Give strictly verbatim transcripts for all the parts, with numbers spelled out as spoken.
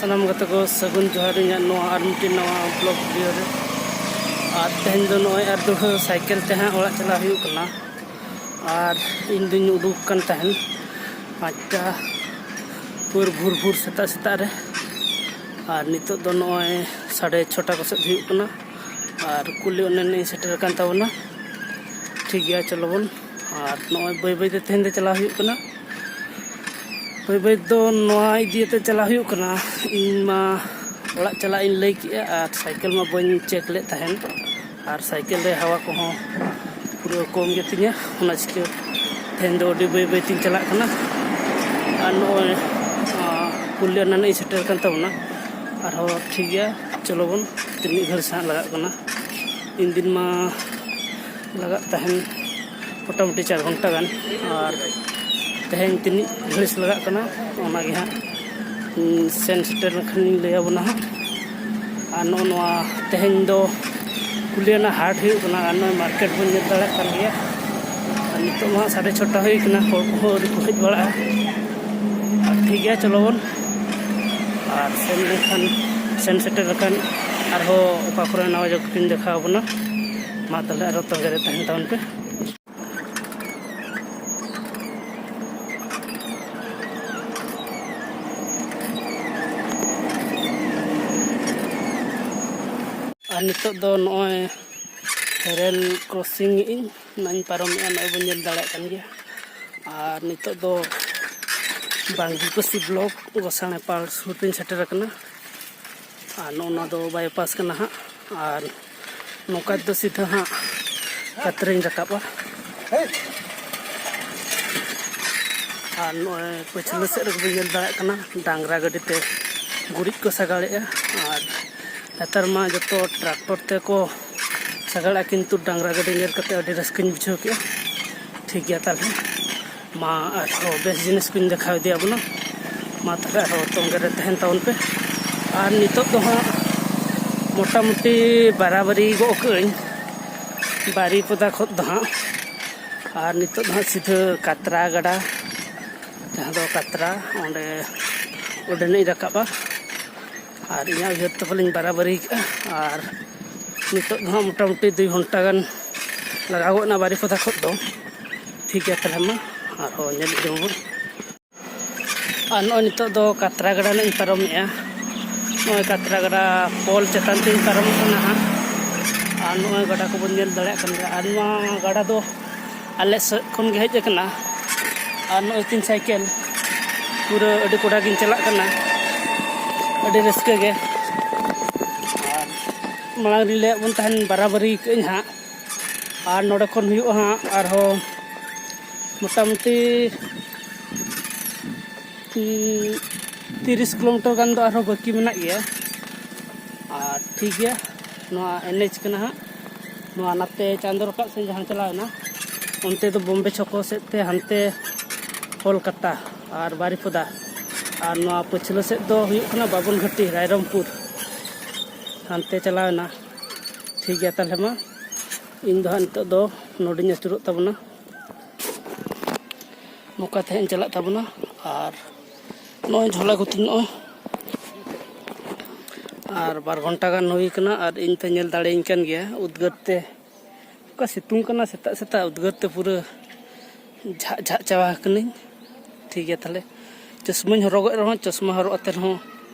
ᱥᱟᱱᱟᱢ ᱜᱟᱛᱮ ᱠᱚ ᱥᱟᱹᱜᱩᱱ ᱡᱚᱦᱟᱨ ᱤᱧᱟᱹᱜ ᱱᱚᱣᱟ ᱟᱨ ᱢᱤᱫᱴᱮᱱ ᱱᱟᱣᱟ ᱵᱞᱚᱜ ᱵᱷᱤᱰᱤᱭᱳ ᱨᱮ᱾ ᱟᱨ ᱛᱮᱦᱮᱧ ᱫᱚ ᱱᱚᱜᱼᱚᱭ ᱟᱨ ᱫᱩᱲᱦᱟᱹ ᱥᱟᱭᱠᱮᱞ ᱛᱮ ᱦᱟᱸᱜ ᱚᱲᱟᱜ ᱪᱟᱞᱟᱜ ᱦᱩᱭᱩᱜ ᱠᱟᱱᱟ᱾ ᱟᱨ ᱤᱧ ᱫᱩᱧ ᱩᱰᱩᱠ ᱠᱟᱱ ᱛᱟᱦᱮᱱ ᱯᱟᱸᱪᱴᱟ ᱯᱩᱨ ᱵᱷᱳᱨ ᱵᱷᱳᱨ ᱥᱮᱛᱟᱜ ᱥᱮᱛᱟᱜ ᱨᱮ᱾ ᱟᱨ ᱱᱤᱛᱚᱜ ᱫᱚ ᱱᱚᱜᱼᱚᱭ ᱥᱟᱲᱮ ᱪᱷᱚᱴᱟ ᱠᱚᱥᱮᱫ ᱦᱩᱭᱩᱜ ᱠᱟᱱᱟ᱾ ᱟᱨ ᱠᱩᱞᱤ ᱚᱱᱮᱱ ᱤᱧ ᱥᱮᱴᱮᱨ ᱟᱠᱟᱱ ᱛᱟᱵᱚᱱᱟ᱾ ᱴᱷᱤᱠ ᱜᱮᱭᱟ, ᱪᱚᱞᱚ ᱵᱚᱱ᱾ ᱟᱨ ᱱᱚᱜᱼᱚᱭ ᱵᱟᱹᱭ ᱵᱟᱹᱭ ᱛᱮ ᱛᱮᱦᱮᱧ ᱫᱚ ᱪᱟᱞᱟᱣ ᱦᱩᱭᱩᱜ ᱠᱟᱱᱟ᱾ ᱵᱟᱹᱭ ᱵᱟᱹᱭ ᱫᱚ ᱱᱚᱣᱟ ᱤᱫᱤ ᱠᱟᱛᱮ ᱪᱟᱞᱟᱣ ᱦᱩᱭᱩᱜ ᱠᱟᱱᱟ᱾ ᱤᱧ ᱢᱟ ᱚᱲᱟᱜ ᱪᱟᱞᱟᱜ ᱤᱧ ᱞᱟᱹᱭ ᱠᱮᱜᱼᱟ ᱟᱨ ᱥᱟᱭᱠᱮᱞ ᱢᱟ ᱵᱟᱹᱧ ᱪᱮᱠ ᱞᱮᱫ ᱛᱟᱦᱮᱱ, ᱟᱨ ᱥᱟᱭᱠᱮᱞ ᱨᱮ ᱦᱟᱣᱟ ᱠᱚᱦᱚᱸ ᱯᱩᱨᱟᱹ ᱠᱚᱢ ᱜᱮᱛᱤᱧᱟ᱾ ᱚᱱᱟ ᱪᱤᱠᱟᱹ ᱛᱮᱦᱮᱧ ᱫᱚ ᱟᱹᱰᱤ ᱵᱟᱹᱭ ᱵᱟᱹᱭ ᱛᱤᱧ ᱪᱟᱞᱟᱜ ᱠᱟᱱᱟ᱾ ᱟᱨ ᱱᱚᱜᱼᱚᱭ, ᱟᱸ, ᱯᱩᱨᱩᱞᱤᱭᱟᱹ ᱱᱟᱱᱟᱜ ᱤᱧ ᱥᱮᱴᱮᱨ ᱠᱟᱱ ᱛᱟᱵᱚᱱᱟ᱾ ᱟᱨᱦᱚᱸ ᱴᱷᱤᱠ ᱜᱮᱭᱟ, ᱪᱚᱞᱚ ᱵᱚᱱ, ᱛᱤᱱᱟᱹᱜ ᱜᱷᱟᱹᱲᱤᱡ ᱥᱟᱦᱟᱜ ᱞᱟᱜᱟᱜ ᱠᱟᱱᱟ᱾ ᱤᱧ ᱫᱤᱱ ᱢᱟ ᱞᱟᱜᱟᱜ ᱛᱟᱦᱮᱱ ᱢᱚᱴᱟᱢᱩᱴᱤ ᱪᱟᱨ ᱜᱷᱚᱱᱴᱟ ᱜᱟᱱ᱾ ᱟᱨ ᱛᱮᱦᱮᱧ ᱛᱤᱱᱟᱹᱜ ᱜᱷᱟᱹᱲᱤᱡ ᱞᱟᱜᱟᱜ ᱠᱟᱱᱟ, ᱚᱱᱟᱜᱮ ᱦᱟᱸᱜ, ᱩᱸ, ᱥᱮᱱ ᱥᱮᱴᱮᱨ ᱞᱮᱱᱠᱷᱟᱱ ᱤᱧ ᱞᱟᱹᱭ ᱟᱵᱚᱱᱟ ᱦᱟᱸᱜ᱾ ᱟᱨ ᱱᱚᱜᱼᱚ ᱱᱚᱣᱟ ᱛᱮᱦᱮᱧ ᱫᱚ ᱠᱩᱞᱤᱭᱟᱱᱟ ᱦᱟᱴ ᱦᱩᱭᱩᱜ ᱠᱟᱱᱟ᱾ ᱟᱨ ᱱᱚᱜᱼᱚᱭ ᱢᱟᱨᱠᱮᱴ ᱵᱚᱱ ᱧᱮᱞ ᱫᱟᱲᱮᱭᱟᱜ ᱠᱟᱱ ᱜᱮᱭᱟ᱾ ᱟᱨ ᱱᱤᱛᱚᱜ ᱢᱟ ᱦᱟᱸᱜ ᱥᱟᱲᱮ ᱪᱷᱚᱴᱟ ᱦᱩᱭ ᱠᱟᱱᱟ, ᱦᱚᱲ ᱠᱚᱦᱚᱸ ᱟᱹᱣᱨᱤ ᱠᱚ ᱦᱮᱡ ᱵᱟᱲᱟᱜᱼᱟ᱾ ᱟᱨ ᱴᱷᱤᱠ ᱜᱮᱭᱟ, ᱪᱚᱞᱚ ᱵᱚᱱ᱾ ᱟᱨ ᱥᱮᱱ ᱞᱮᱱᱠᱷᱟᱱ, ᱥᱮᱱ ᱥᱮᱴᱮᱨ ᱞᱮᱠᱷᱟᱱ ᱟᱨᱦᱚᱸ ᱚᱠᱟ ᱠᱚᱨᱮ ᱱᱟᱣᱟ ᱡᱟᱭᱜᱟ ᱠᱚᱧ ᱫᱮᱠᱷᱟᱣ ᱟᱵᱚᱱᱟ᱾ ᱢᱟ ᱛᱟᱦᱚᱞᱮ ᱟᱨᱦᱚᱸ ᱛᱚᱸᱜᱮ ᱨᱮ ᱛᱟᱦᱮᱱ ᱛᱟᱵᱚᱱ ᱯᱮ᱾ ᱟᱨ ᱱᱤᱛᱚᱜ ᱫᱚ ᱱᱚᱜᱼᱚᱭ ᱨᱮᱞ ᱠᱨᱚᱥᱤᱝ ᱮᱫ ᱟᱹᱧ, ᱚᱱᱟᱧ ᱯᱟᱨᱚᱢᱮᱫᱼᱟ, ᱱᱚᱜᱼᱚᱭ ᱵᱚᱱ ᱧᱮᱞ ᱫᱟᱲᱮᱭᱟᱜ ᱠᱟᱱ ᱜᱮᱭᱟ᱾ ᱟᱨ ᱱᱤᱛᱚᱜ ᱫᱚ ᱵᱟᱝᱜᱤᱯᱟᱹᱥᱤ ᱵᱞᱚᱠ ᱜᱚᱥᱟᱬᱮᱯᱟᱲ ᱥᱩᱨ ᱛᱮᱧ ᱥᱮᱴᱮᱨ ᱟᱠᱟᱱᱟ᱾ ᱟᱨ ᱱᱚᱜᱼᱚ ᱱᱚᱣᱟ ᱫᱚ ᱵᱟᱭᱯᱟᱥ ᱠᱟᱱᱟ ᱦᱟᱸᱜ᱾ ᱟᱨ ᱱᱚᱝᱠᱟ ᱛᱮᱫᱚ ᱥᱤᱫᱷᱟᱹ ᱦᱟᱸᱜ ᱠᱟᱛᱨᱟᱧ ᱨᱟᱠᱟᱵᱼᱟ᱾ ᱟᱨ ᱱᱚᱜᱼᱚᱭ ᱯᱟᱹᱪᱷᱞᱟᱹ ᱥᱮᱫ ᱨᱮᱜᱮ ᱵᱚᱱ ᱧᱮᱞ ᱫᱟᱲᱮᱭᱟᱜ ᱠᱟᱱᱟ, ᱰᱟᱝᱨᱟ ᱜᱟᱹᱰᱤ ᱛᱮ ᱜᱩᱨᱤᱡ ᱠᱚ ᱥᱟᱜᱟᱲᱮᱜᱼᱟ᱾ ᱟᱨ ᱱᱮᱛᱟᱨ ᱢᱟ ᱡᱚᱛᱚ ᱴᱨᱟᱠᱴᱚᱨ ᱛᱮᱠᱚ ᱥᱟᱜᱟᱲᱟ, ᱠᱤᱱᱛᱩ ᱰᱟᱝᱨᱟ ᱜᱟᱹᱰᱤ ᱧᱮᱞ ᱠᱟᱛᱮ ᱟᱹᱰᱤ ᱨᱟᱹᱥᱠᱟᱹᱧ ᱵᱩᱡᱷᱟᱹᱣ ᱠᱮᱜᱼᱟ᱾ ᱴᱷᱤᱠ ᱜᱮᱭᱟ ᱛᱟᱦᱞᱮ, ᱢᱟ ᱟᱨᱦᱚᱸ ᱵᱮᱥ ᱡᱤᱱᱤᱥ ᱠᱚᱧ ᱫᱮᱠᱷᱟᱣ ᱤᱫᱤᱭᱟᱵᱚᱱᱟ᱾ ᱢᱟ ᱛᱟᱦᱞᱮ ᱟᱨᱦᱚᱸ ᱛᱚᱸᱜᱮ ᱨᱮ ᱛᱟᱦᱮᱱ ᱛᱟᱵᱚᱱ ᱯᱮ᱾ ᱟᱨ ᱱᱤᱛᱚᱜ ᱫᱚ ᱦᱟᱸᱜ ᱢᱚᱴᱟᱢᱩᱴᱤ ᱵᱟᱨᱟᱵᱟᱨᱤ ᱜᱚᱜ ᱠᱟᱹᱜᱼᱟᱹᱧ ᱵᱟᱨᱤᱯᱚᱫᱟ ᱠᱷᱚᱱ ᱫᱚ ᱦᱟᱸᱜ᱾ ᱟᱨ ᱱᱤᱛᱚᱜ ᱫᱚ ᱦᱟᱸᱜ ᱥᱤᱫᱷᱟᱹ ᱠᱟᱛᱨᱟ ᱜᱟᱰᱟ, ᱡᱟᱦᱟᱸ ᱫᱚ ᱠᱟᱛᱨᱟ, ᱚᱸᱰᱮ, ᱚᱸᱰᱮᱱᱤᱡ ᱨᱟᱠᱟᱵᱼᱟ᱾ ᱟᱨ ᱤᱧᱟᱹᱜ ᱩᱭᱦᱟᱹᱨ ᱛᱮ ᱯᱟᱞᱮᱧ ᱵᱟᱨᱟᱵᱟᱨᱤ ᱠᱟᱜᱼᱟ᱾ ᱟᱨ ᱱᱤᱛᱚᱜ ᱫᱚ ᱦᱟᱸᱜ ᱢᱚᱴᱟᱢᱩᱴᱤ ᱫᱩᱭ ᱜᱷᱚᱱᱴᱟ ᱜᱟᱱ ᱞᱟᱜᱟᱣ ᱜᱚᱫ ᱮᱱᱟ ᱵᱟᱨᱤᱯᱚᱫᱟ ᱠᱷᱚᱱ ᱫᱚ᱾ ᱴᱷᱤᱠ ᱜᱮᱭᱟ, ᱛᱟᱦᱚᱞᱮ ᱢᱟ ᱟᱨᱦᱚᱸ ᱧᱮᱞ ᱤᱫᱤ ᱢᱟᱵᱚᱱ᱾ ᱟᱨ ᱱᱚᱜᱼᱚᱭ ᱱᱤᱛᱚᱜ ᱫᱚ ᱠᱟᱛᱨᱟ ᱜᱟᱰᱟ ᱱᱟᱜ ᱤᱧ ᱯᱟᱨᱚᱢᱮᱜᱼᱟ᱾ ᱱᱚᱜᱼᱚᱭ ᱠᱟᱛᱨᱟ ᱜᱟᱰᱟ ᱯᱳᱞ ᱪᱮᱛᱟᱱ ᱛᱮᱧ ᱯᱟᱨᱚᱢᱚᱜ ᱠᱟᱱᱟ ᱦᱟᱸᱜ᱾ ᱟᱨ ᱱᱚᱜᱼᱚᱭ ᱜᱟᱰᱟ ᱠᱚᱵᱚᱱ ᱧᱮᱞ ᱫᱟᱲᱮᱭᱟᱜ ᱠᱟᱱ ᱜᱮᱭᱟ᱾ ᱟᱨ ᱱᱚᱣᱟ ᱜᱟᱰᱟ ᱫᱚ ᱟᱞᱮ ᱥᱮᱫ ᱠᱷᱚᱱ ᱜᱮ ᱦᱮᱡ ᱟᱠᱟᱱᱟ᱾ ᱟᱨ ᱱᱚᱜᱼᱚᱭ ᱛᱤᱧ ᱥᱟᱭᱠᱮᱞ, ᱯᱩᱨᱟᱹ ᱟᱹᱰᱤ ᱠᱚᱰᱟ ᱜᱤᱧ ᱪᱟᱞᱟᱜ ᱠᱟᱱᱟ, ᱟᱹᱰᱤ ᱨᱟᱹᱥᱠᱟᱹ ᱜᱮ᱾ ᱟᱨ ᱢᱟᱲᱟᱝ ᱨᱤᱧ ᱞᱟᱹᱭᱟᱫ ᱵᱚᱱ ᱛᱟᱦᱮᱱ, ᱵᱟᱨᱟᱵᱟᱨᱤ ᱠᱟᱜ ᱟᱹᱧ ᱦᱟᱸᱜ᱾ ᱟᱨ ᱱᱚᱰᱮ ᱠᱷᱚᱱ ᱦᱩᱭᱩᱜᱼᱟ ᱦᱟᱸᱜ ᱟᱨᱦᱚᱸ ᱢᱚᱴᱟᱢᱩᱴᱤ, ᱩᱸ, ᱛᱤᱨᱤᱥ ᱠᱤᱞᱳᱢᱤᱴᱟᱨ ᱜᱟᱱ ᱫᱚ ᱟᱨᱦᱚᱸ ᱵᱟᱹᱠᱤ ᱢᱮᱱᱟᱜ ᱜᱮᱭᱟ᱾ ᱟᱨ ᱴᱷᱤᱠ ᱜᱮᱭᱟ, ᱱᱚᱣᱟ ᱮᱱ ᱮᱭᱤᱪ ᱠᱟᱱᱟ ᱦᱟᱸᱜ᱾ ᱱᱚᱣᱟ ᱱᱟᱛᱮ ᱪᱟᱸᱫᱚ ᱨᱟᱠᱟᱵ ᱥᱮᱫ ᱡᱟᱦᱟᱸ ᱪᱟᱞᱟᱣ ᱮᱱᱟ, ᱚᱱᱛᱮ ᱫᱚ ᱵᱚᱢᱵᱮ ᱪᱷᱚᱠᱚ ᱥᱮᱫ ᱛᱮ, ᱦᱟᱱᱛᱮ ᱠᱳᱞᱠᱟᱛᱟ ᱟᱨ ᱵᱟᱨᱤᱯᱚᱫᱟ᱾ ᱟᱨ ᱱᱚᱣᱟ ᱯᱟᱹᱪᱷᱞᱟᱹ ᱥᱮᱫ ᱫᱚ ᱦᱩᱭᱩᱜ ᱠᱟᱱᱟ ᱵᱟᱵᱚᱱ ᱜᱷᱟᱹᱴᱤ, ᱨᱟᱭᱨᱚᱝᱯᱩᱨ᱾ ᱦᱟᱱᱛᱮ ᱪᱟᱞᱟᱣ ᱮᱱᱟ᱾ ᱴᱷᱤᱠ ᱜᱮᱭᱟ, ᱛᱟᱦᱚᱞᱮ ᱢᱟ ᱤᱧ ᱫᱚ ᱦᱟᱸᱜ ᱱᱤᱛᱚᱜ ᱫᱚ ᱱᱚᱰᱮᱧ ᱟᱹᱪᱩᱨᱚᱜ ᱛᱟᱵᱚᱱᱟ᱾ ᱱᱚᱝᱠᱟ ᱛᱮ ᱦᱟᱸᱜ ᱤᱧ ᱪᱟᱞᱟᱜ ᱛᱟᱵᱚᱱᱟ᱾ ᱟᱨ ᱱᱚᱜᱼᱚᱭ ᱡᱷᱚᱞᱟ ᱠᱚᱛᱤᱧ ᱱᱚᱜᱼᱚᱭ᱾ ᱟᱨ ᱵᱟᱨ ᱜᱷᱚᱱᱴᱟ ᱜᱟᱱ ᱦᱩᱭ ᱠᱟᱱᱟ, ᱟᱨ ᱤᱧ ᱯᱮ ᱧᱮᱞ ᱫᱟᱲᱮᱭᱟᱹᱧ ᱠᱟᱱ ᱜᱮᱭᱟ ᱩᱫᱽᱜᱟᱹᱨ ᱛᱮ᱾ ᱚᱠᱟ ᱥᱤᱛᱩᱝ ᱠᱟᱱᱟ ᱥᱮᱛᱟᱜ ᱥᱮᱛᱟᱜ, ᱩᱫᱽᱜᱟᱹᱨ ᱛᱮ ᱯᱩᱨᱟᱹ ᱡᱷᱟᱜ ᱡᱷᱟᱜ ᱪᱟᱵᱟ ᱟᱠᱟᱱᱟᱹᱧ᱾ ᱴᱷᱤᱠ ᱜᱮᱭᱟ, ᱛᱟᱦᱚᱞᱮ ᱪᱚᱥᱢᱟᱧ ᱦᱚᱨᱚᱜᱮᱫ ᱨᱮᱦᱚᱸ, ᱪᱚᱥᱢᱟ ᱦᱚᱨᱚᱜ ᱟᱛᱮ ᱨᱮᱦᱚᱸ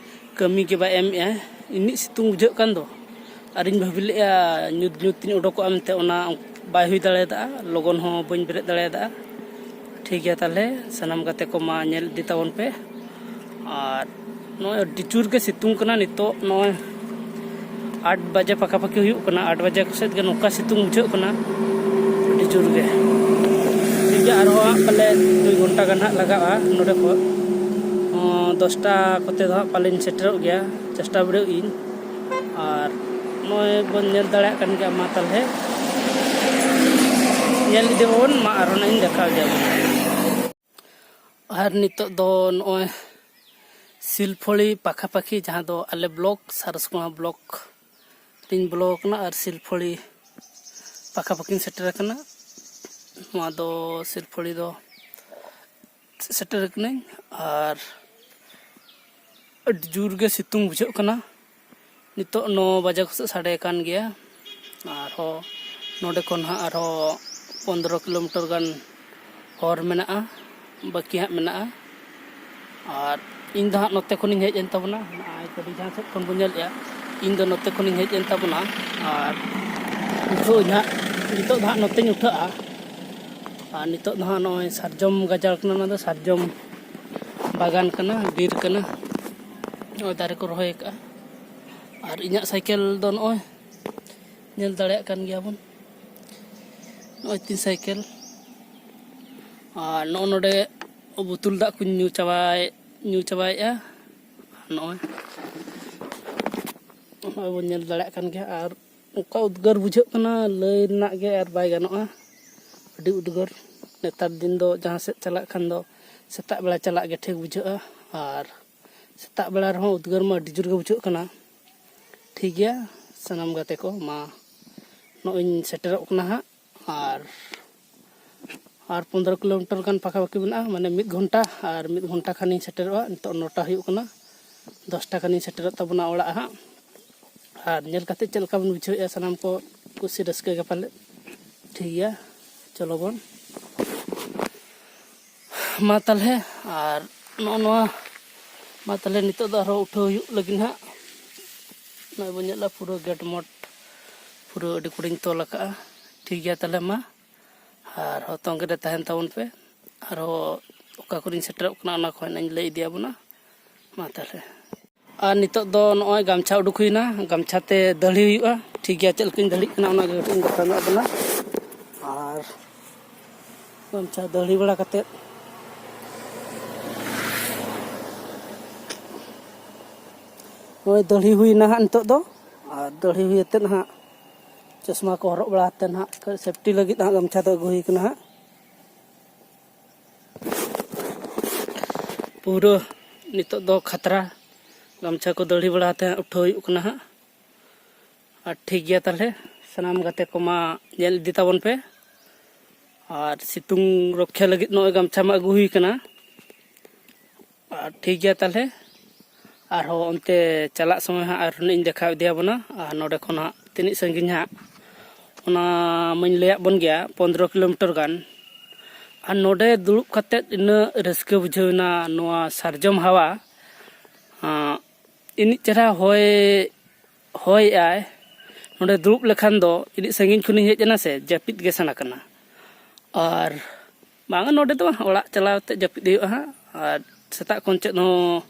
ᱠᱟᱹᱢᱤ ᱜᱮ ᱵᱟᱭ ᱮᱢᱮᱜᱼᱟ, ᱤᱱᱟᱹᱜ ᱥᱤᱛᱩᱝ ᱵᱩᱡᱷᱟᱹᱜ ᱠᱟᱱ ᱫᱚ᱾ ᱟᱨᱤᱧ ᱵᱷᱟᱹᱵᱤ ᱞᱮᱫᱼᱟ ᱧᱩᱛ ᱧᱩᱛ ᱤᱧ ᱚᱰᱚᱠᱚᱜᱼᱟ ᱢᱮᱱᱛᱮ, ᱚᱱᱟ ᱵᱟᱭ ᱦᱩᱭ ᱫᱟᱲᱮᱭᱟᱫᱟ, ᱞᱚᱜᱚᱱ ᱦᱚᱸ ᱵᱟᱹᱧ ᱵᱮᱨᱮᱫ ᱫᱟᱲᱮᱭᱟᱫᱟ᱾ ᱴᱷᱤᱠ ᱜᱮᱭᱟ, ᱛᱟᱦᱚᱞᱮ ᱥᱟᱱᱟᱢ ᱜᱟᱛᱮ ᱠᱚ ᱢᱟ ᱧᱮᱞ ᱤᱫᱤ ᱛᱟᱵᱚᱱ ᱯᱮ᱾ ᱟᱨ ᱱᱚᱜᱼᱚᱭ ᱟᱹᱰᱤ ᱡᱳᱨ ᱜᱮ ᱥᱤᱛᱩᱝ ᱠᱟᱱᱟ ᱱᱤᱛᱚᱜ, ᱱᱚᱜᱼᱚᱭ ᱟᱴ ᱵᱟᱡᱮ ᱯᱟᱠᱟᱯᱟᱠᱤ ᱦᱩᱭᱩᱜ ᱠᱟᱱᱟ, ᱟᱴ ᱵᱟᱡᱮ ᱠᱚ ᱥᱮᱫ ᱜᱮ ᱱᱚᱝᱠᱟ ᱥᱤᱛᱩᱝ ᱵᱩᱡᱷᱟᱹᱜ ᱠᱟᱱᱟ, ᱟᱹᱰᱤ ᱡᱳᱨ ᱜᱮ᱾ ᱴᱷᱤᱠ ᱜᱮᱭᱟ, ᱟᱨᱦᱚᱸ ᱦᱟᱸᱜ ᱯᱟᱞᱮ ᱫᱩᱭ ᱜᱷᱚᱱᱴᱟ ᱜᱟᱱ ᱦᱟᱸᱜ ᱞᱟᱜᱟᱜᱼᱟ ᱱᱚᱰᱮ ᱠᱷᱚᱱ᱾ ᱦᱚᱸ, ᱫᱚᱥᱴᱟ ᱠᱚᱛᱮ ᱫᱚ ᱦᱟᱸᱜ ᱯᱟᱞᱮᱧ ᱥᱮᱴᱮᱨᱚᱜ ᱜᱮᱭᱟ, ᱪᱮᱥᱴᱟ ᱵᱤᱰᱟᱹᱣ ᱤᱧ᱾ ᱟᱨ ᱱᱚᱜᱼᱚᱭ ᱵᱚᱱ ᱧᱮᱞ ᱫᱟᱲᱮᱭᱟᱜ ᱠᱟᱱ ᱜᱮᱭᱟ, ᱢᱟ ᱛᱟᱦᱚᱞᱮ ᱧᱮᱞ ᱤᱫᱤ ᱵᱚᱱ, ᱢᱟ ᱟᱨᱦᱚᱸ ᱱᱟᱜ ᱤᱧ ᱫᱮᱠᱷᱟᱣ ᱤᱫᱤ ᱟᱵᱚᱱ᱾ ᱟᱨ ᱱᱤᱛᱚᱜ ᱫᱚ ᱱᱚᱜᱼᱚᱭ ᱥᱤᱞᱯᱷᱚᱲᱤ ᱯᱟᱠᱷᱟᱯᱟᱠᱷᱤ, ᱡᱟᱦᱟᱸ ᱫᱚ ᱟᱞᱮ ᱵᱞᱚᱠ, ᱥᱟᱨᱟᱥᱠᱳᱲᱟ ᱵᱞᱚᱠ ᱨᱤᱧ ᱵᱚᱞᱚ ᱟᱠᱟᱱᱟ᱾ ᱟᱨ ᱥᱤᱞᱯᱷᱚᱲᱤ ᱯᱟᱠᱷᱟᱯᱟᱠᱷᱤᱧ ᱥᱮᱴᱮᱨ ᱟᱠᱟᱱᱟ᱾ ᱱᱚᱣᱟ ᱫᱚ ᱥᱤᱞᱯᱷᱚᱲᱤ ᱫᱚ ᱥᱮᱴᱮᱨ ᱟᱠᱟᱱᱟᱹᱧ᱾ ᱟᱨ ᱟᱹᱰᱤ ᱡᱳᱨ ᱜᱮ ᱥᱤᱛᱩᱝ ᱵᱩᱡᱷᱟᱹᱜ ᱠᱟᱱᱟ᱾ ᱱᱤᱛᱚᱜ ᱱᱚ ᱵᱟᱡᱮ ᱠᱚᱥᱮᱫ ᱥᱟᱰᱮ ᱠᱟᱱ ᱜᱮᱭᱟ᱾ ᱟᱨᱦᱚᱸ ᱱᱚᱰᱮ ᱠᱷᱚᱱ ᱦᱟᱸᱜ ᱟᱨᱦᱚᱸ ᱯᱚᱱᱫᱽᱨᱚ ᱠᱤᱞᱳᱢᱤᱴᱟᱨ ᱜᱟᱱ ᱦᱚᱨ ᱢᱮᱱᱟᱜᱼᱟ, ᱵᱟᱹᱠᱤ ᱦᱟᱸᱜ ᱢᱮᱱᱟᱜᱼᱟ᱾ ᱟᱨ ᱤᱧ ᱫᱚ ᱦᱟᱸᱜ ᱱᱚᱛᱮ ᱠᱷᱚᱱᱤᱧ ᱦᱮᱡ ᱮᱱ ᱛᱟᱵᱚᱱᱟ, ᱱᱚᱜᱼᱚᱭ ᱜᱟᱹᱰᱤ ᱡᱟᱦᱟᱸ ᱥᱮᱫ ᱠᱷᱚᱱ ᱵᱚᱱ ᱧᱮᱞᱮᱫᱼᱟ, ᱤᱧ ᱫᱚ ᱱᱚᱛᱮ ᱠᱷᱚᱱᱤᱧ ᱦᱮᱡ ᱮᱱ ᱛᱟᱵᱚᱱᱟ᱾ ᱟᱨ ᱱᱤᱛᱚᱜ ᱤᱧ ᱦᱟᱸᱜ, ᱱᱤᱛᱚᱜ ᱫᱚ ᱦᱟᱸᱜ ᱱᱚᱛᱮᱧ ᱩᱴᱷᱟᱹᱜᱼᱟ᱾ ᱟᱨ ᱱᱤᱛᱚᱜ ᱫᱚ ᱦᱟᱸᱜ ᱱᱚᱜᱼᱚᱭ ᱥᱟᱨᱡᱚᱢ ᱜᱟᱡᱟᱲ ᱠᱟᱱᱟ, ᱱᱚᱣᱟ ᱫᱚ ᱥᱟᱨᱡᱚᱢ ᱵᱟᱜᱟᱱ ᱠᱟᱱᱟ, ᱵᱤᱨ ᱠᱟᱱᱟ᱾ ᱱᱚᱜᱼᱚᱭ ᱫᱟᱨᱮ ᱠᱚ ᱨᱚᱦᱚᱭ ᱟᱠᱟᱫᱼᱟ᱾ ᱟᱨ ᱤᱧᱟᱹᱜ ᱥᱟᱭᱠᱮᱞ ᱫᱚ ᱱᱚᱜᱼᱚᱭ ᱧᱮᱞ ᱫᱟᱲᱮᱭᱟᱜ ᱠᱟᱱ ᱜᱮᱭᱟ ᱵᱚᱱ, ᱱᱚᱜᱼᱚᱭ ᱛᱤᱧ ᱥᱟᱭᱠᱮᱞ᱾ ᱟᱨ ᱱᱚᱜᱼᱚ ᱱᱚᱰᱮ ᱵᱳᱛᱚᱞ ᱫᱟᱜ ᱠᱚᱧ ᱧᱩ ᱪᱟᱵᱟᱭ, ᱧᱩ ᱪᱟᱵᱟᱭᱮᱫᱼᱟ᱾ ᱱᱚᱜᱼᱚᱭ, ᱱᱚᱜᱼᱚᱭ ᱵᱚᱱ ᱧᱮᱞ ᱫᱟᱲᱮᱭᱟᱜ ᱠᱟᱱ ᱜᱮᱭᱟ᱾ ᱟᱨ ᱚᱱᱠᱟ ᱩᱫᱽᱜᱟᱹᱨ ᱵᱩᱡᱷᱟᱹᱜ ᱠᱟᱱᱟ, ᱞᱟᱹᱭ ᱨᱮᱱᱟᱜ ᱜᱮ ᱟᱨ ᱵᱟᱭ ᱜᱟᱱᱚᱜᱼᱟ᱾ ᱟᱹᱰᱤ ᱩᱫᱽᱜᱟᱹᱨ᱾ ᱱᱮᱛᱟᱨ ᱫᱤᱱ ᱫᱚ ᱡᱟᱦᱟᱸ ᱥᱮᱫ ᱪᱟᱞᱟᱜ ᱠᱷᱟᱱ ᱫᱚ ᱥᱮᱛᱟᱜ ᱵᱮᱲᱟ ᱪᱟᱞᱟᱜ ᱜᱮ ᱴᱷᱤᱠ ᱵᱩᱡᱷᱟᱹᱜᱼᱟ᱾ ᱟᱨ ᱥᱮᱛᱟᱜ ᱵᱮᱲᱟ ᱨᱮᱦᱚᱸ ᱩᱫᱽᱜᱟᱹᱨ ᱢᱟ ᱟᱹᱰᱤ ᱡᱳᱨ ᱜᱮ ᱵᱩᱡᱷᱟᱹᱜ ᱠᱟᱱᱟ᱾ ᱴᱷᱤᱠ ᱜᱮᱭᱟ, ᱥᱟᱱᱟᱢ ᱜᱟᱛᱮ ᱠᱚ, ᱢᱟ ᱱᱚᱜᱼᱚᱭ ᱤᱧ ᱥᱮᱴᱮᱨᱚᱜ ᱠᱟᱱᱟ ᱦᱟᱸᱜ᱾ ᱟᱨ, ᱟᱨ ᱯᱚᱱᱫᱽᱨᱚ ᱠᱤᱞᱳᱢᱤᱴᱟᱨ ᱜᱟᱱ ᱯᱟᱠᱟᱯᱟᱠᱤ ᱢᱮᱱᱟᱜᱼᱟ, ᱢᱟᱱᱮ ᱢᱤᱫ ᱜᱷᱚᱱᱴᱟ, ᱟᱨ ᱢᱤᱫ ᱜᱷᱚᱱᱴᱟ ᱠᱷᱟᱱᱤᱧ ᱥᱮᱴᱮᱨᱚᱜᱼᱟ᱾ ᱱᱤᱛᱚᱜ ᱱᱚᱴᱟ ᱦᱩᱭᱩᱜ ᱠᱟᱱᱟ, ᱫᱚᱥᱴᱟ ᱠᱷᱟᱱᱤᱧ ᱥᱮᱴᱮᱨᱚᱜ ᱛᱟᱵᱚᱱᱟ ᱚᱲᱟᱜ ᱦᱟᱸᱜ᱾ ᱟᱨ ᱧᱮᱞ ᱠᱟᱛᱮ ᱪᱮᱫ ᱞᱮᱠᱟ ᱵᱚᱱ ᱵᱩᱡᱷᱟᱹᱣᱮᱫᱼᱟ ᱥᱟᱱᱟᱢ ᱠᱚ, ᱠᱩᱥᱤ ᱨᱟᱹᱥᱠᱟᱹ ᱜᱮ ᱯᱟᱞᱮᱫ᱾ ᱴᱷᱤᱠ ᱜᱮᱭᱟ, ᱪᱚᱞᱚ ᱵᱚᱱ᱾ ᱢᱟ ᱛᱟᱦᱞᱮ, ᱟᱨ ᱱᱚᱜᱼᱚ ᱱᱚᱣᱟ, ᱢᱟ ᱛᱟᱦᱞᱮ ᱱᱤᱛᱚᱜ ᱫᱚ ᱟᱨᱦᱚᱸ ᱩᱴᱷᱟᱹᱣ ᱦᱩᱭᱩᱜ ᱞᱟᱹᱜᱤᱫ ᱱᱟᱦᱟᱜ᱾ ᱱᱚᱜᱼᱚᱭ ᱵᱚᱱ ᱧᱮᱞᱟ ᱯᱩᱨᱟᱹ ᱜᱮᱴ ᱢᱚᱴ ᱯᱩᱨᱟᱹ ᱟᱹᱰᱤ ᱠᱩᱴᱤᱧ ᱛᱚᱞ ᱟᱠᱟᱜᱼᱟ᱾ ᱴᱷᱤᱠ ᱜᱮᱭᱟ ᱛᱟᱦᱞᱮ ᱢᱟ, ᱟᱨᱦᱚᱸ ᱛᱚᱸᱜᱮ ᱨᱮ ᱛᱟᱦᱮᱱ ᱛᱟᱵᱚᱱ ᱯᱮ᱾ ᱟᱨᱦᱚᱸ ᱚᱠᱟ ᱠᱚᱨᱮᱧ ᱥᱮᱴᱮᱨᱚᱜ ᱠᱟᱱᱟ ᱚᱱᱟ ᱠᱚ ᱦᱟᱸᱜ ᱤᱧ ᱞᱟᱹᱭ ᱤᱫᱤᱭᱟᱵᱚᱱᱟ᱾ ᱢᱟ ᱛᱟᱦᱞᱮ᱾ ᱟᱨ ᱱᱤᱛᱚᱜ ᱫᱚ ᱱᱚᱜᱼᱚᱭ ᱜᱟᱢᱪᱷᱟ ᱩᱰᱩᱠ ᱦᱩᱭᱱᱟ, ᱜᱟᱢᱪᱷᱟ ᱛᱮ ᱫᱟᱹᱦᱲᱤ ᱦᱩᱭᱩᱜᱼᱟ᱾ ᱴᱷᱤᱠ ᱜᱮᱭᱟ, ᱪᱮᱫ ᱞᱮᱠᱟᱧ ᱫᱟᱹᱦᱲᱤᱜ ᱠᱟᱱᱟ ᱚᱱᱟ ᱜᱮ ᱠᱟᱹᱴᱤᱡ ᱤᱧ ᱫᱮᱠᱷᱟᱣ ᱧᱚᱜ ᱟᱵᱚᱱᱟ᱾ ᱟᱨ ᱜᱟᱢᱪᱷᱟ ᱫᱟᱹᱦᱲᱤ ᱵᱟᱲᱟ ᱠᱟᱛᱮᱫ, ᱱᱚᱜᱼᱚᱭ ᱫᱟᱹᱦᱲᱤ ᱦᱩᱭᱱᱟ ᱦᱟᱸᱜ ᱱᱤᱛᱚᱜ ᱫᱚ᱾ ᱟᱨ ᱫᱟᱹᱦᱲᱤ ᱦᱩᱭ ᱟᱛᱮᱫ ᱦᱟᱸᱜ ᱪᱚᱥᱢᱟ ᱠᱚ ᱦᱚᱨᱚᱜ ᱵᱟᱲᱟ ᱠᱟᱛᱮᱫ ᱦᱟᱸᱜ ᱥᱮᱯᱴᱤ ᱞᱟᱹᱜᱤᱫ ᱦᱟᱸᱜ ᱜᱟᱢᱪᱷᱟ ᱫᱚ ᱟᱹᱜᱩ ᱦᱩᱭ ᱠᱟᱱᱟ ᱦᱟᱸᱜ᱾ ᱯᱩᱨᱟᱹ ᱱᱤᱛᱚᱜ ᱫᱚ ᱠᱷᱟᱛᱨᱟ ᱜᱟᱢᱪᱷᱟ ᱠᱚ ᱫᱟᱹᱦᱲᱤ ᱵᱟᱲᱟ ᱠᱟᱛᱮ ᱦᱟᱸᱜ ᱩᱴᱷᱟᱹᱣ ᱦᱩᱭᱩᱜ ᱠᱟᱱᱟ ᱦᱟᱸᱜ᱾ ᱟᱨ ᱴᱷᱤᱠ ᱜᱮᱭᱟ ᱛᱟᱦᱞᱮ, ᱥᱟᱱᱟᱢ ᱜᱟᱛᱮ ᱠᱚᱢᱟ ᱧᱮᱞ ᱤᱫᱤ ᱛᱟᱵᱚᱱ ᱯᱮ᱾ ᱟᱨ ᱥᱤᱛᱩᱝ ᱨᱚᱠᱠᱷᱟ ᱞᱟᱹᱜᱤᱫ ᱱᱚᱜᱼᱚᱭ ᱜᱟᱢᱪᱷᱟ ᱢᱟ ᱟᱹᱜᱩ ᱦᱩᱭ ᱠᱟᱱᱟ᱾ ᱟᱨ ᱴᱷᱤᱠ ᱜᱮᱭᱟ ᱛᱟᱦᱞᱮ, ᱟᱨᱦᱚᱸ ᱚᱱᱛᱮ ᱪᱟᱞᱟᱜ ᱥᱚᱢᱚᱭ ᱦᱟᱸᱜ ᱟᱨᱦᱚᱸ ᱤᱧ ᱫᱮᱠᱷᱟᱣ ᱤᱫᱤᱭᱟᱵᱚᱱᱟ᱾ ᱟᱨ ᱱᱚᱰᱮ ᱠᱷᱚᱱ ᱦᱟᱸᱜ ᱛᱤᱱᱟᱹᱜ ᱥᱟᱺᱜᱤᱧ ᱦᱟᱸᱜ, ᱚᱱᱟ ᱢᱟᱧ ᱞᱟᱹᱭᱟᱫ ᱵᱚᱱ ᱜᱮᱭᱟ, ᱯᱚᱱᱫᱽᱨᱚ ᱠᱤᱞᱳᱢᱤᱴᱟᱨ ᱜᱟᱱ᱾ ᱟᱨ ᱱᱚᱰᱮ ᱫᱩᱲᱩᱵ ᱠᱟᱛᱮᱫ ᱤᱱᱟᱹᱜ ᱨᱟᱹᱥᱠᱟᱹ ᱵᱩᱡᱷᱟᱹᱣ ᱮᱱᱟ, ᱱᱚᱣᱟ ᱥᱟᱨᱡᱚᱢ ᱦᱟᱣᱟ, ᱟᱸ, ᱤᱱᱟᱹᱜ ᱪᱮᱦᱨᱟ ᱦᱚᱭ, ᱦᱚᱭᱮᱜᱼᱟᱭ᱾ ᱱᱚᱰᱮ ᱫᱩᱲᱩᱵ ᱞᱮᱠᱷᱟᱱ ᱫᱚ ᱤᱱᱟᱹᱜ ᱥᱟᱺᱜᱤᱧ ᱠᱷᱚᱱᱤᱧ ᱦᱮᱡ ᱮᱱᱟ ᱥᱮ, ᱡᱟᱹᱯᱤᱫ ᱜᱮ ᱥᱟᱱᱟ ᱠᱟᱱᱟ᱾ ᱟᱨ ᱵᱟᱝᱟ, ᱱᱚᱰᱮ ᱫᱚ ᱵᱟᱝ, ᱚᱲᱟᱜ ᱪᱟᱞᱟᱣ ᱠᱟᱛᱮ ᱡᱟᱹᱯᱤᱫ ᱦᱩᱭᱩᱜᱼᱟ ᱦᱟᱸᱜ᱾ ᱟᱨ ᱥᱮᱛᱟᱜ ᱠᱷᱚᱱ ᱪᱮᱫ ᱦᱚᱸ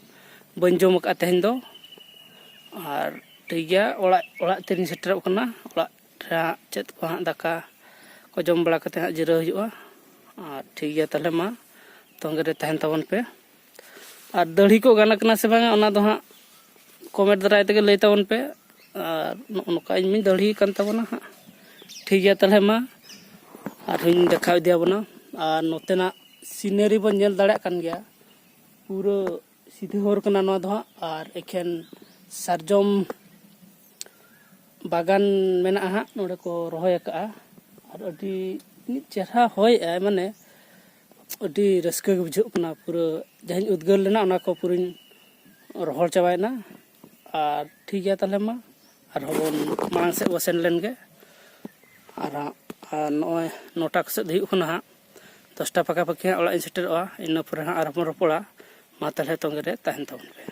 ᱵᱟᱹᱧ ᱡᱚᱢ ᱟᱠᱟᱫᱼᱟ ᱛᱮᱦᱮᱧ ᱫᱚ᱾ ᱟᱨ ᱴᱷᱤᱠ ᱜᱮᱭᱟ, ᱚᱲᱟᱜ, ᱚᱲᱟᱜ ᱛᱮᱞᱤᱧ ᱥᱮᱴᱮᱨᱚᱜ ᱠᱟᱱᱟ᱾ ᱚᱲᱟᱜ ᱨᱮ ᱦᱟᱸᱜ ᱪᱮᱫ ᱠᱚ ᱦᱟᱸᱜ ᱫᱟᱠᱟ ᱠᱚ ᱡᱚᱢ ᱵᱟᱲᱟ ᱠᱟᱛᱮ ᱦᱟᱸᱜ ᱡᱤᱨᱟᱹᱣ ᱦᱩᱭᱩᱜᱼᱟ᱾ ᱟᱨ ᱴᱷᱤᱠ ᱜᱮᱭᱟ, ᱛᱟᱦᱚᱞᱮ ᱢᱟ ᱛᱚᱸᱜᱮ ᱨᱮ ᱛᱟᱦᱮᱱ ᱛᱟᱵᱚᱱ ᱯᱮ᱾ ᱟᱨ ᱫᱟᱹᱲᱦᱤ ᱠᱚ ᱜᱟᱱ ᱠᱟᱱᱟ ᱥᱮ ᱵᱟᱝᱟ, ᱚᱱᱟ ᱫᱚ ᱦᱟᱸᱜ ᱠᱚᱢᱮᱱᱴ ᱫᱟᱨᱟᱭ ᱛᱮᱜᱮ ᱞᱟᱹᱭ ᱛᱟᱵᱚᱱ ᱯᱮ᱾ ᱟᱨ ᱱᱚᱜᱼᱚ ᱱᱚᱝᱠᱟ ᱤᱧ ᱢᱟᱧ ᱫᱟᱹᱲᱦᱤ ᱠᱟᱱ ᱛᱟᱵᱚᱱᱟ ᱦᱟᱸᱜ᱾ ᱴᱷᱤᱠ ᱜᱮᱭᱟ, ᱛᱟᱦᱚᱞᱮ ᱢᱟ ᱟᱨᱦᱚᱸᱧ ᱫᱮᱠᱷᱟᱣ ᱤᱫᱤᱭᱟᱵᱚᱱᱟ᱾ ᱟᱨ ᱱᱚᱛᱮᱱᱟᱜ ᱥᱤᱱᱟᱨᱤ ᱵᱚᱱ ᱧᱮᱞ ᱫᱟᱲᱮᱭᱟᱜ ᱠᱟᱱ ᱜᱮᱭᱟ, ᱯᱩᱨᱟᱹ ᱥᱤᱫᱷᱟᱹ ᱦᱚᱨ ᱠᱟᱱᱟ ᱱᱚᱣᱟ ᱫᱚ ᱦᱟᱸᱜ᱾ ᱟᱨ ᱮᱠᱷᱮᱱ ᱥᱟᱨᱡᱚᱢ ᱵᱟᱜᱟᱱ ᱢᱮᱱᱟᱜᱼᱟ ᱦᱟᱸᱜ, ᱱᱚᱰᱮ ᱠᱚ ᱨᱚᱦᱚᱭ ᱟᱠᱟᱜᱼᱟ᱾ ᱟᱨ ᱟᱹᱰᱤ ᱪᱮᱦᱨᱟ ᱦᱚᱭᱮᱜᱼᱟᱭ, ᱢᱟᱱᱮ ᱟᱹᱰᱤ ᱨᱟᱹᱥᱠᱟᱹ ᱜᱮ ᱵᱩᱡᱷᱟᱹᱜ ᱠᱟᱱᱟ᱾ ᱯᱩᱨᱟᱹ ᱡᱟᱦᱟᱸᱧ ᱩᱫᱽᱜᱟᱹᱨ ᱞᱮᱱᱟ, ᱚᱱᱟ ᱠᱚ ᱯᱩᱨᱟᱹᱧ ᱨᱚᱦᱚᱲ ᱪᱟᱵᱟᱭᱮᱱᱟ᱾ ᱟᱨ ᱴᱷᱤᱠ ᱜᱮᱭᱟ, ᱛᱟᱦᱚᱞᱮ ᱢᱟ ᱟᱨᱦᱚᱸ ᱵᱚᱱ ᱢᱟᱲᱟᱝ ᱥᱮᱫ ᱵᱚ ᱥᱮᱱ ᱞᱮᱱ ᱜᱮ᱾ ᱟᱨ ᱦᱟᱸᱜ, ᱟᱨ ᱱᱚᱜᱼᱚᱭ ᱱᱚᱴᱟ ᱠᱚ ᱥᱮᱫ ᱦᱩᱭᱩᱜ ᱠᱟᱱᱟ ᱦᱟᱸᱜ, ᱫᱚᱥᱴᱟ ᱯᱟᱠᱟ ᱯᱟᱠᱤ ᱦᱟᱸᱜ ᱚᱲᱟᱜ ᱤᱧ ᱥᱮᱴᱮᱨᱚᱜᱼᱟ᱾ ᱤᱱᱟᱹ ᱯᱚᱨᱮ ᱦᱟᱸᱜ ᱟᱨᱦᱚᱸ ᱵᱚᱱ ᱨᱚᱯᱚᱲᱟ᱾ ᱢᱟ ᱛᱟᱦᱚᱞᱮ ᱛᱚᱸᱜᱮ ᱨᱮ ᱛᱟᱦᱮᱱ ᱛᱟᱵᱚᱱ ᱯᱮ᱾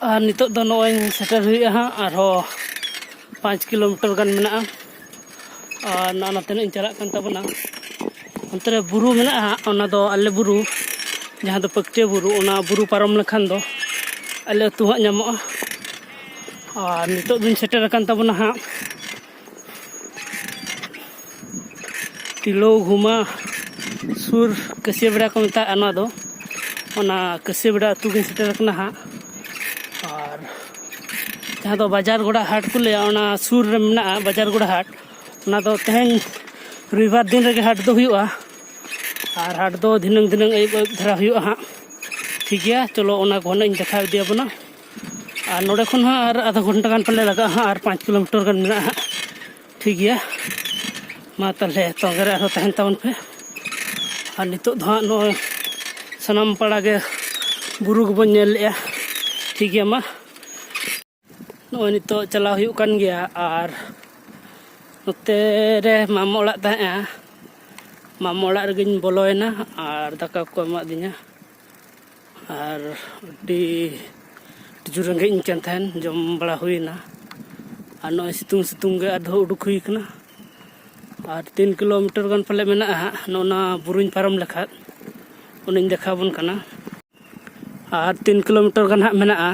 ᱟᱨ ᱱᱤᱛᱚᱜ ᱫᱚ ᱱᱚᱜᱼᱚᱭ ᱥᱮᱴᱮᱨ ᱦᱩᱭᱩᱜᱼᱟ ᱦᱟᱸᱜ, ᱟᱨᱦᱚᱸ ᱯᱟᱸᱪ ᱠᱤᱞᱳᱢᱤᱴᱟᱨ ᱜᱟᱱ ᱢᱮᱱᱟᱜᱼᱟ᱾ ᱟᱨ ᱱᱚᱜᱼᱚ ᱱᱚᱛᱮᱱᱟᱜ ᱤᱧ ᱪᱟᱞᱟᱜ ᱠᱟᱱ ᱛᱟᱵᱚᱱᱟ᱾ ᱚᱱᱛᱮ ᱨᱮ ᱵᱩᱨᱩ ᱢᱮᱱᱟᱜᱼᱟ ᱦᱟᱸᱜ, ᱚᱱᱟ ᱫᱚ ᱟᱞᱮ ᱵᱩᱨᱩ, ᱡᱟᱦᱟᱸ ᱫᱚ ᱯᱟᱹᱠᱴᱤᱭᱟᱹ ᱵᱩᱨᱩ, ᱚᱱᱟ ᱵᱩᱨᱩ ᱯᱟᱨᱚᱢ ᱞᱮᱠᱷᱟᱱ ᱫᱚ ᱟᱞᱮ ᱟᱹᱛᱩ ᱦᱟᱸᱜ ᱧᱟᱢᱚᱜᱼᱟ᱾ ᱟᱨ ᱱᱤᱛᱚᱜ ᱫᱚᱧ ᱥᱮᱴᱮᱨ ᱟᱠᱟᱱ ᱛᱟᱵᱚᱱᱟ ᱦᱟᱸᱜ ᱛᱤᱞᱟᱹᱣ ᱜᱷᱩᱢᱟ ᱥᱩᱨ, ᱠᱟᱹᱥᱤᱭᱟᱹ ᱵᱮᱲᱟ ᱠᱚ ᱢᱮᱛᱟᱜᱼᱟ ᱱᱚᱣᱟ ᱫᱚ᱾ ᱚᱱᱟ ᱠᱟᱹᱥᱤᱭᱟᱹ ᱵᱮᱲᱟ ᱟᱹᱛᱩ ᱜᱤᱧ ᱥᱮᱴᱮᱨ ᱟᱠᱟᱱᱟ ᱦᱟᱸᱜ᱾ ᱟᱨ ᱡᱟᱦᱟᱸ ᱫᱚ ᱵᱟᱡᱟᱨ ᱜᱚᱲᱟ ᱦᱟᱴ ᱠᱚ ᱞᱟᱹᱭᱟ, ᱚᱱᱟ ᱥᱩᱨ ᱨᱮ ᱢᱮᱱᱟᱜᱼᱟ ᱵᱟᱡᱟᱨ ᱜᱚᱲᱟ ᱦᱟᱴ᱾ ᱚᱱᱟ ᱫᱚ ᱛᱮᱦᱮᱧ ᱨᱚᱵᱤᱵᱟᱨ ᱫᱤᱱ ᱨᱮᱜᱮ ᱦᱟᱴ ᱫᱚ ᱦᱩᱭᱩᱜᱼᱟ᱾ ᱟᱨ ᱦᱟᱴ ᱫᱚ ᱫᱷᱤᱱᱟᱹᱝ ᱫᱷᱤᱱᱟᱹᱝ ᱟᱹᱭᱩᱵ ᱟᱹᱭᱩᱵ ᱫᱷᱟᱨᱟ ᱦᱩᱭᱩᱜᱼᱟ ᱦᱟᱸᱜ᱾ ᱴᱷᱤᱠ ᱜᱮᱭᱟ, ᱪᱚᱞᱚ ᱚᱱᱟ ᱠᱚ ᱦᱟᱸᱜ ᱤᱧ ᱫᱮᱠᱷᱟᱣ ᱤᱫᱤᱭᱟᱵᱚᱱᱟ᱾ ᱟᱨ ᱱᱚᱰᱮ ᱠᱷᱚᱱ ᱦᱚᱸ ᱟᱨ ᱟᱫᱷᱟ ᱜᱷᱚᱱᱴᱟ ᱜᱟᱱ ᱯᱟᱞᱮ ᱞᱟᱜᱟᱜᱼᱟ ᱦᱟᱸᱜ, ᱟᱨ ᱯᱟᱸᱪ ᱠᱤᱞᱳᱢᱤᱴᱟᱨ ᱜᱟᱱ ᱢᱮᱱᱟᱜᱼᱟ ᱦᱟᱸᱜ᱾ ᱴᱷᱤᱠ ᱜᱮᱭᱟ, ᱢᱟ ᱛᱟᱦᱚᱞᱮ ᱛᱚᱸᱜᱮ ᱨᱮ ᱟᱨᱦᱚᱸ ᱛᱟᱦᱮᱱ ᱛᱟᱵᱚᱱ ᱯᱮ᱾ ᱟᱨ ᱱᱤᱛᱚᱜ ᱫᱚ ᱦᱟᱸᱜ ᱱᱚᱜᱼᱚᱭ ᱥᱟᱱᱟᱢ ᱯᱟᱲᱟ ᱜᱮ ᱵᱩᱨᱩ ᱜᱮᱵᱚᱱ ᱧᱮᱞ ᱞᱮᱜᱼᱟ᱾ ᱴᱷᱤᱠ ᱜᱮᱭᱟ, ᱢᱟ ᱱᱚᱜᱼᱚᱭ ᱱᱤᱛᱚᱜ ᱪᱟᱞᱟᱣ ᱦᱩᱭᱩᱜ ᱠᱟᱱ ᱜᱮᱭᱟ᱾ ᱟᱨ ᱱᱚᱛᱮ ᱨᱮ ᱢᱟᱢᱚ ᱚᱲᱟᱜ ᱛᱟᱦᱮᱸᱜᱼᱟ, ᱢᱟᱢᱚ ᱚᱲᱟᱜ ᱨᱮᱜᱮᱧ ᱵᱚᱞᱚᱭᱮᱱᱟ ᱟᱨ ᱫᱟᱠᱟ ᱠᱚ ᱮᱢᱟᱫᱤᱧᱟ᱾ ᱟᱨ ᱟᱹᱰᱤ ᱡᱳᱨ ᱨᱮᱸᱜᱮᱡ ᱤᱧ ᱠᱟᱱ ᱛᱟᱦᱮᱱ, ᱡᱚᱢ ᱵᱟᱲᱟ ᱦᱩᱭᱱᱟ᱾ ᱟᱨ ᱱᱚᱜᱼᱚᱭ ᱥᱤᱛᱩᱝ ᱥᱤᱛᱩᱝ ᱜᱮ ᱟᱨᱦᱚᱸ ᱩᱰᱩᱠ ᱦᱩᱭ ᱠᱟᱱᱟ᱾ ᱟᱨ ᱛᱤᱱ ᱠᱤᱞᱳᱢᱤᱴᱟᱨ ᱜᱟᱱ ᱯᱟᱞᱮ ᱢᱮᱱᱟᱜᱼᱟ ᱦᱟᱸᱜ, ᱱᱚᱜᱼᱚ ᱱᱟ ᱵᱩᱨᱩᱧ ᱯᱟᱨᱚᱢ ᱞᱮᱠᱷᱟᱱ, ᱚᱱᱟᱧ ᱫᱮᱠᱷᱟᱣ ᱟᱵᱚᱱ ᱠᱟᱱᱟ᱾ ᱟᱨ ᱛᱤᱱ ᱠᱤᱞᱳᱢᱤᱴᱟᱨ ᱜᱟᱱ ᱦᱟᱸᱜ ᱢᱮᱱᱟᱜᱼᱟ᱾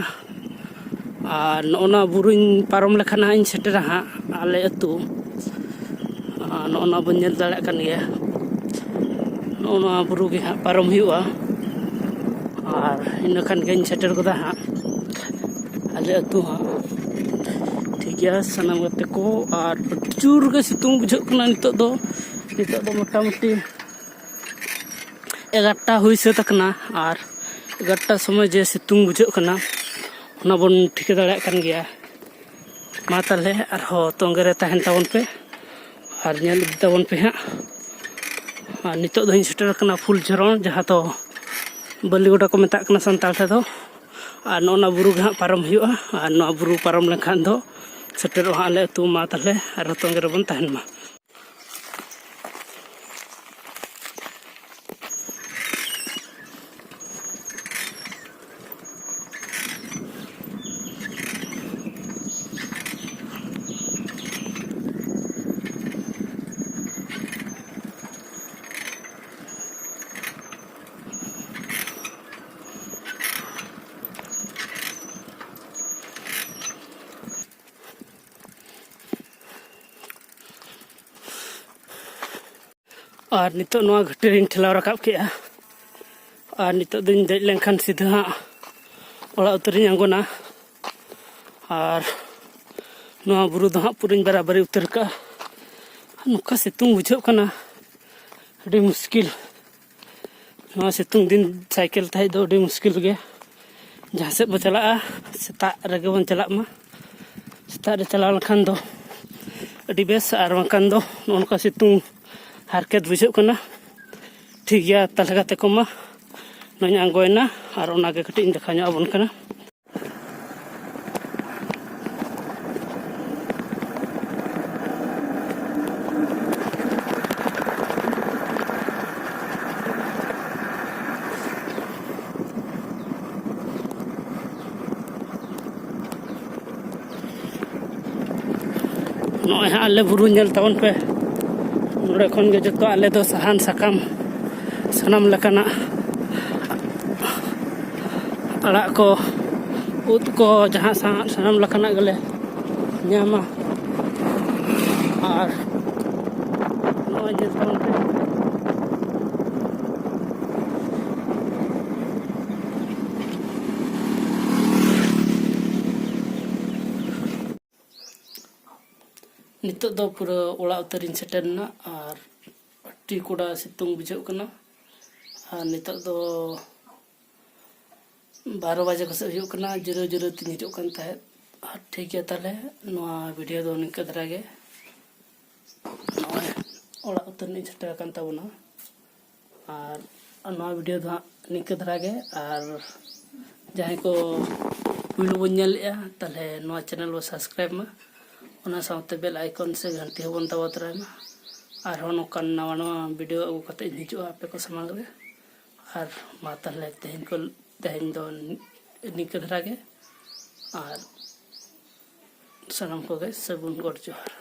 ᱟᱨ ᱱᱚᱜᱼᱚ ᱱᱟ ᱵᱩᱨᱩᱧ ᱯᱟᱨᱚᱢ ᱞᱮᱠᱷᱟᱱ ᱦᱟᱸᱜ ᱤᱧ ᱥᱮᱴᱮᱨᱟ ᱦᱟᱸᱜ ᱟᱞᱮ ᱟᱹᱛᱩ᱾ ᱟᱨ ᱱᱚᱜᱼᱚ ᱱᱟ ᱵᱚᱱ ᱧᱮᱞ ᱫᱟᱲᱮᱭᱟᱜ ᱠᱟᱱ ᱜᱮᱭᱟ, ᱱᱚᱜᱼᱚ ᱱᱚᱣᱟ ᱵᱩᱨᱩ ᱜᱮ ᱦᱟᱸᱜ ᱯᱟᱨᱚᱢ ᱦᱩᱭᱩᱜᱼᱟ᱾ ᱟᱨ ᱤᱱᱟᱹ ᱠᱷᱟᱱ ᱜᱤᱧ ᱥᱮᱴᱮᱨ ᱜᱚᱫᱟ ᱦᱟᱸᱜ ᱟᱞᱮ ᱟᱹᱛᱩ ᱦᱟᱸᱜ᱾ ᱴᱷᱤᱠ ᱜᱮᱭᱟ ᱥᱟᱱᱟᱢ ᱜᱟᱛᱮ ᱠᱚ, ᱟᱨ ᱯᱨᱚᱪᱩᱨ ᱜᱮ ᱥᱤᱛᱩᱝ ᱵᱩᱡᱷᱟᱹᱜ ᱠᱟᱱᱟ ᱱᱤᱛᱚᱜ ᱫᱚ᱾ ᱱᱤᱛᱚᱜ ᱫᱚ ᱢᱚᱴᱟᱢᱩᱴᱤ ᱮᱜᱟᱨᱚᱴᱟ ᱦᱩᱭ ᱥᱟᱹᱛ ᱟᱠᱟᱱᱟ᱾ ᱟᱨ ᱮᱜᱟᱨᱚᱴᱟ ᱥᱚᱢᱚᱭ ᱡᱮ ᱥᱤᱛᱩᱝ ᱵᱩᱡᱷᱟᱹᱜ ᱠᱟᱱᱟ, ᱚᱱᱟ ᱵᱚᱱ ᱴᱷᱤᱠᱟᱹ ᱫᱟᱲᱮᱭᱟᱜ ᱠᱟᱱ ᱜᱮᱭᱟ᱾ ᱢᱟ ᱛᱟᱦᱚᱞᱮ ᱟᱨᱦᱚᱸ ᱛᱚᱸᱜᱮ ᱨᱮ ᱛᱟᱦᱮᱱ ᱛᱟᱵᱚᱱ ᱯᱮ᱾ ᱟᱨ ᱧᱮᱞ ᱤᱫᱤ ᱛᱟᱵᱚᱱ ᱯᱮ ᱦᱟᱸᱜ᱾ ᱟᱨ ᱱᱤᱛᱚᱜ ᱫᱚᱧ ᱥᱮᱴᱮᱨ ᱟᱠᱟᱱᱟ ᱯᱷᱩᱞ ᱡᱷᱚᱨᱚᱱ, ᱡᱟᱦᱟᱸ ᱫᱚ ᱵᱟᱹᱞᱤᱜᱚᱰᱟ ᱠᱚ ᱢᱮᱛᱟᱜ ᱠᱟᱱᱟ ᱥᱟᱱᱛᱟᱲ ᱛᱮᱫᱚ᱾ ᱟᱨ ᱱᱚᱜᱼᱚ ᱱᱟ ᱵᱩᱨᱩ ᱜᱮ ᱦᱟᱸᱜ ᱯᱟᱨᱚᱢ ᱦᱩᱭᱩᱜᱼᱟ᱾ ᱟᱨ ᱱᱚᱣᱟ ᱵᱩᱨᱩ ᱯᱟᱨᱚᱢ ᱞᱮᱱᱠᱷᱟᱱ ᱫᱚ ᱥᱮᱴᱮᱨᱚᱜᱼᱟ ᱦᱟᱸᱜ ᱟᱞᱮ ᱟᱹᱛᱩ᱾ ᱢᱟ ᱛᱟᱦᱚᱞᱮ ᱟᱨᱦᱚᱸ ᱛᱚᱸᱜᱮ ᱨᱮᱵᱚᱱ ᱛᱟᱦᱮᱱ ᱢᱟ᱾ ᱟᱨ ᱱᱤᱛᱚᱜ ᱱᱚᱣᱟ ᱜᱷᱟᱹᱴᱤ ᱨᱤᱧ ᱴᱷᱮᱞᱟᱣ ᱨᱟᱠᱟᱵ ᱠᱮᱜᱼᱟ᱾ ᱟᱨ ᱱᱤᱛᱚᱜ ᱫᱚᱧ ᱫᱮᱡ ᱞᱮᱱᱠᱷᱟᱱ ᱥᱤᱫᱷᱟᱹ ᱦᱟᱸᱜ ᱚᱲᱟᱜ ᱩᱛᱟᱹᱨᱤᱧ ᱟᱬᱜᱚᱱᱟ᱾ ᱟᱨ ᱱᱚᱣᱟ ᱵᱩᱨᱩ ᱫᱚ ᱦᱟᱸᱜ ᱯᱩᱨᱟᱹᱧ ᱵᱟᱨᱟᱵᱟᱨᱤ ᱩᱛᱟᱹᱨ ᱠᱟᱜᱼᱟ᱾ ᱟᱨ ᱱᱚᱝᱠᱟ ᱥᱤᱛᱩᱝ ᱵᱩᱡᱷᱟᱹᱜ ᱠᱟᱱᱟ, ᱟᱹᱰᱤ ᱢᱩᱥᱠᱤᱞ᱾ ᱱᱚᱣᱟ ᱥᱤᱛᱩᱝ ᱫᱤᱱ ᱥᱟᱭᱠᱮᱞ ᱛᱮ ᱦᱮᱡ ᱫᱚ ᱟᱹᱰᱤ ᱢᱩᱥᱠᱤᱞ ᱜᱮ᱾ ᱡᱟᱦᱟᱸ ᱥᱮᱫ ᱵᱚ ᱪᱟᱞᱟᱜᱼᱟ, ᱥᱮᱛᱟᱜ ᱨᱮᱜᱮ ᱵᱚᱱ ᱪᱟᱞᱟᱜ ᱢᱟ᱾ ᱥᱮᱛᱟᱜ ᱨᱮ ᱪᱟᱞᱟᱣ ᱞᱮᱱᱠᱷᱟᱱ ᱫᱚ ᱟᱹᱰᱤ ᱵᱮᱥ, ᱟᱨ ᱵᱟᱝᱠᱷᱟᱱ ᱫᱚ ᱱᱚᱜᱼᱚ ᱱᱚᱝᱠᱟ ᱥᱤᱛᱩᱝ ᱦᱟᱨᱠᱮᱛ ᱵᱩᱡᱷᱟᱹᱜ ᱠᱟᱱᱟ᱾ ᱴᱷᱤᱠ ᱜᱮᱭᱟ, ᱛᱟᱦᱚᱞᱮ ᱜᱟᱛᱮ ᱠᱚ ᱢᱟ, ᱱᱚᱜᱼᱚᱭ ᱤᱧ ᱟᱬᱜᱚᱭᱮᱱᱟ, ᱟᱨ ᱚᱱᱟᱜᱮ ᱠᱟᱹᱴᱤᱡ ᱤᱧ ᱫᱮᱠᱷᱟᱣ ᱧᱚᱜ ᱟᱵᱚᱱ ᱠᱟᱱᱟ᱾ ᱱᱚᱜᱼᱚᱭ ᱦᱟᱸᱜ ᱟᱞᱮ ᱵᱩᱨᱩ ᱧᱮᱞ ᱛᱟᱵᱚᱱ ᱯᱮ᱾ ᱱᱚᱰᱮ ᱠᱷᱚᱱ ᱜᱮ ᱡᱚᱛᱚ ᱟᱞᱮ ᱫᱚ ᱥᱟᱦᱟᱱ ᱥᱟᱠᱟᱢ, ᱥᱟᱱᱟᱢ ᱞᱮᱠᱟᱱᱟᱜ ᱟᱲᱟᱜ ᱠᱚ, ᱩᱫ ᱠᱚ, ᱡᱟᱦᱟᱸ ᱥᱟ-, ᱥᱟᱱᱟᱢ ᱞᱮᱠᱟᱱᱟᱜ ᱜᱮᱞᱮ ᱧᱟᱢᱟ᱾ ᱟᱨ ᱱᱚᱜᱼᱚᱭ ᱧᱮᱞ ᱛᱟᱵᱚᱱ ᱯᱮ᱾ ᱱᱤᱛᱚᱜ ᱫᱚ ᱯᱩᱨᱟᱹ ᱚᱲᱟᱜ ᱩᱛᱟᱹᱨᱤᱧ ᱥᱮᱴᱮᱨ ᱮᱱᱟ, ᱟᱨ ᱟᱹᱰᱤ ᱠᱚᱰᱟ ᱥᱤᱛᱩᱝ ᱵᱩᱡᱷᱟᱹᱜ ᱠᱟᱱᱟ᱾ ᱟᱨ ᱱᱤᱛᱚᱜ ᱫᱚ ᱵᱟᱨᱚ ᱵᱟᱡᱮ ᱠᱚᱥᱮᱫ ᱦᱩᱭᱩᱜ ᱠᱟᱱᱟ, ᱡᱤᱨᱟᱹᱣ ᱡᱤᱨᱟᱹᱣ ᱛᱤᱧ ᱦᱤᱡᱩᱜ ᱠᱟᱱ ᱛᱟᱦᱮᱸᱫ᱾ ᱟᱨ ᱴᱷᱤᱠ ᱜᱮᱭᱟ, ᱛᱟᱦᱚᱞᱮ ᱱᱚᱣᱟ ᱵᱷᱤᱰᱤᱭᱳ ᱫᱚ ᱱᱤᱝᱠᱟᱹ ᱫᱷᱟᱨᱟ ᱜᱮ᱾ ᱱᱚᱜᱼᱚᱭ ᱚᱲᱟᱜ ᱩᱛᱟᱹᱨ ᱨᱤᱧ ᱥᱮᱴᱮᱨ ᱟᱠᱟᱱ ᱛᱟᱵᱚᱱᱟ᱾ ᱟᱨ ᱱᱚᱣᱟ ᱵᱷᱤᱰᱤᱭᱳ ᱫᱚ ᱦᱟᱸᱜ ᱱᱤᱝᱠᱟᱹ ᱫᱷᱟᱨᱟ ᱜᱮ᱾ ᱟᱨ ᱡᱟᱦᱟᱸᱭ ᱠᱚ ᱯᱩᱭᱞᱩ ᱵᱚᱱ ᱧᱮᱞᱮᱜᱼᱟ, ᱛᱟᱦᱚᱞᱮ ᱱᱚᱣᱟ ᱪᱮᱱᱮᱞ ᱵᱚ ᱥᱟᱵᱥᱠᱨᱟᱭᱤᱵᱽ ᱢᱟ, ᱚᱱᱟ ᱥᱟᱶᱛᱮ ᱵᱮᱞ ᱟᱭᱠᱚᱱ ᱥᱮ ᱜᱷᱟᱱᱴᱤ ᱦᱚᱸᱵᱚᱱ ᱫᱟᱵᱟᱣ ᱛᱚᱨᱟᱭ ᱢᱟ᱾ ᱟᱨᱦᱚᱸ ᱱᱚᱝᱠᱟᱱ ᱱᱟᱣᱟ ᱱᱟᱣᱟ ᱵᱷᱤᱰᱤᱭᱳ ᱟᱹᱜᱩ ᱠᱟᱛᱮ ᱤᱧ ᱦᱤᱡᱩᱜᱼᱟ ᱟᱯᱮ ᱠᱚ ᱥᱟᱢᱟᱝ ᱨᱮ᱾ ᱟᱨ ᱢᱟ ᱛᱟᱦᱚᱞᱮ ᱛᱮᱦᱮᱧ ᱠᱚ, ᱛᱮᱦᱮᱧ ᱫᱚ ᱱᱤᱝᱠᱟᱹ ᱫᱷᱟᱨᱟ ᱜᱮ᱾ ᱟᱨ ᱥᱟᱱᱟᱢ ᱠᱚᱜᱮ ᱥᱟᱹᱜᱩᱱ ᱜᱚᱰ ᱡᱚᱦᱟᱨ᱾